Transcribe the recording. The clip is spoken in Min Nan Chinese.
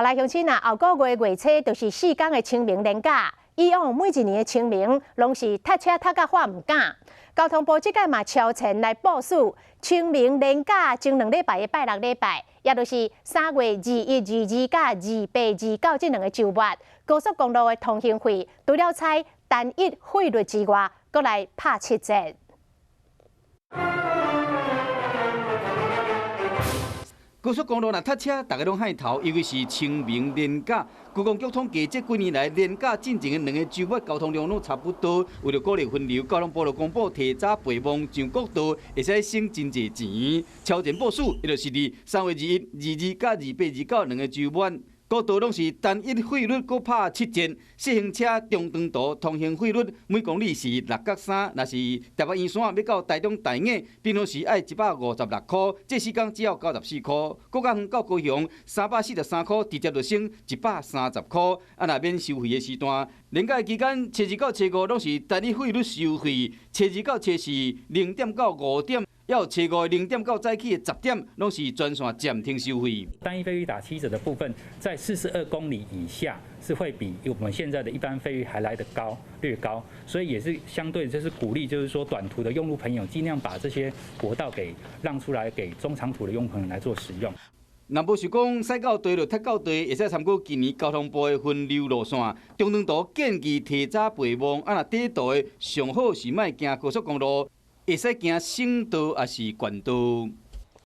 好來，鄉親啊，後個月月初就是4天的清明連假。以往每一年的清明，攏是塞車塞甲喊毋敢。交通部這擺嘛超前來部署，清明連假前2禮拜的拜六禮拜，也就是3月21、22佮28、29這兩個週末，高速公路的通行費除了採單一費率之外，閣來拍7折。高速公路若塞車，逐家攏害頭，尤其是清明連假。觀光局統計，這幾年來連假進前的兩個週末交通量攏差不多。為著鼓勵分流，交通部就公布提早備忘上國道，會使省真濟錢。超前部署，伊就是佇3月21、22佮28、29兩個週末。國道攏是單一費率，閣拍7折。四行車中長途通行費率每公里是6角3，若是台北圓山欲到台中大雅，平常時愛156箍，這4工只要94箍。閣較遠到高雄343箍，直接就省130箍。啊，若免收費的時段，連假期間，初二到初五攏是單一費率收費，初二到初四0點到5點。猶有初五0點到早起的10點，攏是全線暫停收費。單一費率打7折的部分，在42公里以下是會比我們現在的一般費率還來得高，略高，所以也是相對就是鼓勵，就是說短途的用路朋友盡量把這些國道給讓出來，給中長途的用朋友來做使用。若無想講駛到地就塞到地，會使參考今年交通部的分流路線。中長途建議提早備忘，啊若短途的上好是莫行高速公路。會使行省道抑是縣道。